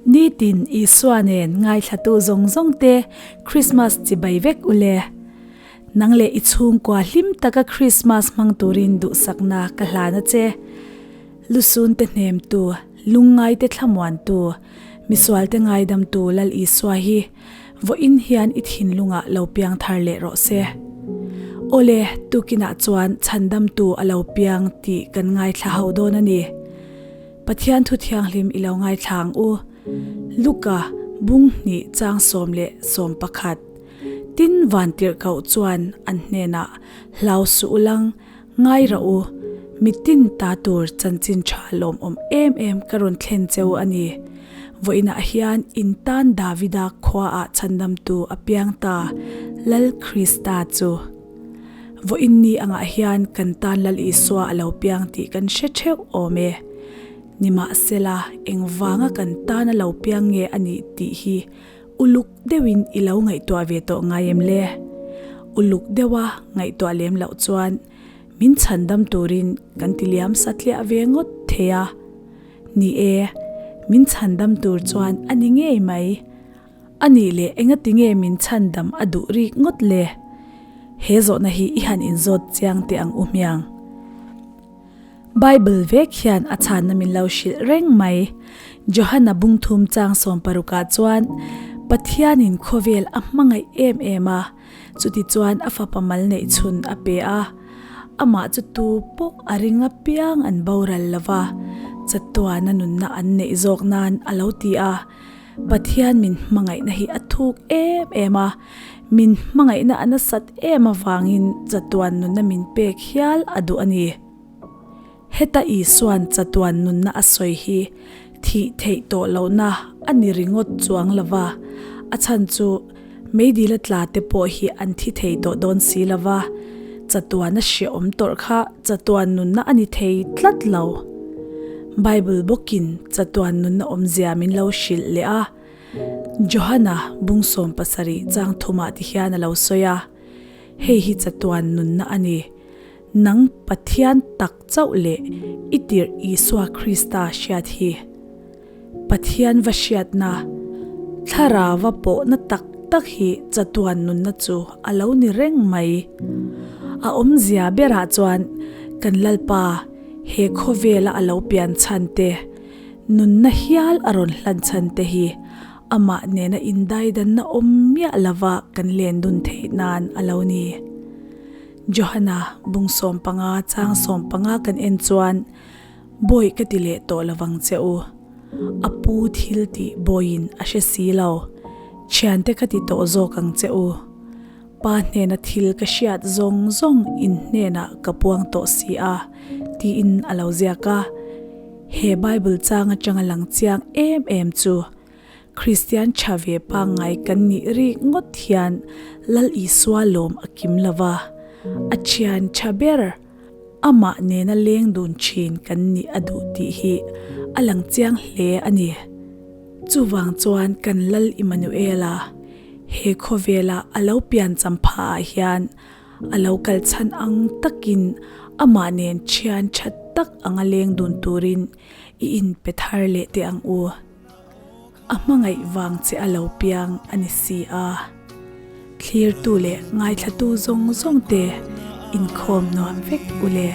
Nitin Isua nen ngaithlatu zawng zawng te Krismas chibai vek ule. Nang leh i chhungkua hlim taka Krismas hmang turin duhsakna ka hlan a che. Lusun te hnemtu, lungngai te thlamuantu, misual te ngaidamtu Lal Isua hi vawiin hian i thinlungah lo piang thar leh rawh se. Awle, tukinah chuan chhandamtu a lo piang tih kan ngaithla ho dawn a ni. Pathian thu thianghlim i lo ngaithla ang u. Luka, bung hnih chang 11. Tin vantirhkoh chuan an hnenah hlau suh u lang, ngai rah u, mitin ta tur chanchin tha lawmawm em em ka rawn thlen cheu a ni. Vawiinah hian in tan Davida khuaah chhandamtu a piang ta, Lal Krista chu. Vawiin ni angah hian kan tan Lal Isua a lo piang tih kan hre theuh awm e. Nimahsela, engvanga kan tan a lo piang nge a nih tih hi Uluk deuhin i lo ngaihtuah ve tawh ngai em le? Uluk deuha ngaihtuah lem loh chuan min chhandam turin kan ti liam satliah ve ngawt thei a. Ni e, min chhandam tur chuan a ni ngei mai. A nih leh engati nge min chhandam a duh rik ngawt le? He zawhna hi i han inzawt chiang teh ang u hmiang. Bible vek hian a chhanna min lo hrilh reng mai. Johana bungthum chang sawmparukah chuan, Pathianin khawvel a hmangaih em em a, chuti chuan a fapa mal neih chhun a pe a. Amah chu tu pawh a ring apiang an boral lo va, chatuana nunna an neih zawk nan a lo ti a. Pathian min hmangaihna hi a thuk em em a, min hmangaihna a nasat em avangin chatuan nunna min pek hial a duh a ni. Heta Isua'n chatuan nunna a sawi hi thih theih tawh lohna a ni ringawt chuang lo va, a chhan chu meidila tla te pawh hi an thi thei tawh dawn si lo va, chatuana hrehawm tawrh kha chatuan nunna a ni thei tlat lo. Bible bawkin chatuan nunna awmzia min lo hrilh leh a, Johana bung 70 chang thumah ti hian a lo sawi a, Hei hi chatuan nunna a ni. Nang Pathian tak chauh leh i tirh Isua Krista hriat hi. Pathian va hriatna, thlarau va pawhna tak tak hi chatuan nunna chu a lo ni reng mai. A awmzia berah chuan kan Lalpa he khawvela a lo pian chhan te, nunna hial a rawn hlan chhan te hi amah nena indaidanna awm miah lova kan len dun theih nan a lo ni. Johana bung 15 chang 15 kan en chuan, Bawi ka ti leh tawh lovang che u. A pu thil tih bawiin a hre si lo. Thiante ka ti tawh zawk ang che u. Pa hnena thil ka hriat zawng zawng in hnenah ka puang tawh si a, tiin a lo ziak a. He Bible chang atanga lang chiang em em chu, Kristian tha ve pangngai kan nih rik ngawt hian Lal Isua lawm a kim lo va, a thian tha ber, Amah nena leng dun thin kan nih a duh tih hi a lang chiang hle a ni. Chuvang chuan kan Lal Immanuela he khawvela a lo pian champha ah hian a lo kal chhan ang takin amah nen thian tha tak anga leng dun turin i inpe thar leh teh ang u. A hmangaih vang che a lo piang a ni si a. Thlirtu leh ngaithlatu zawng zawng te inkhawm nuam vek u le.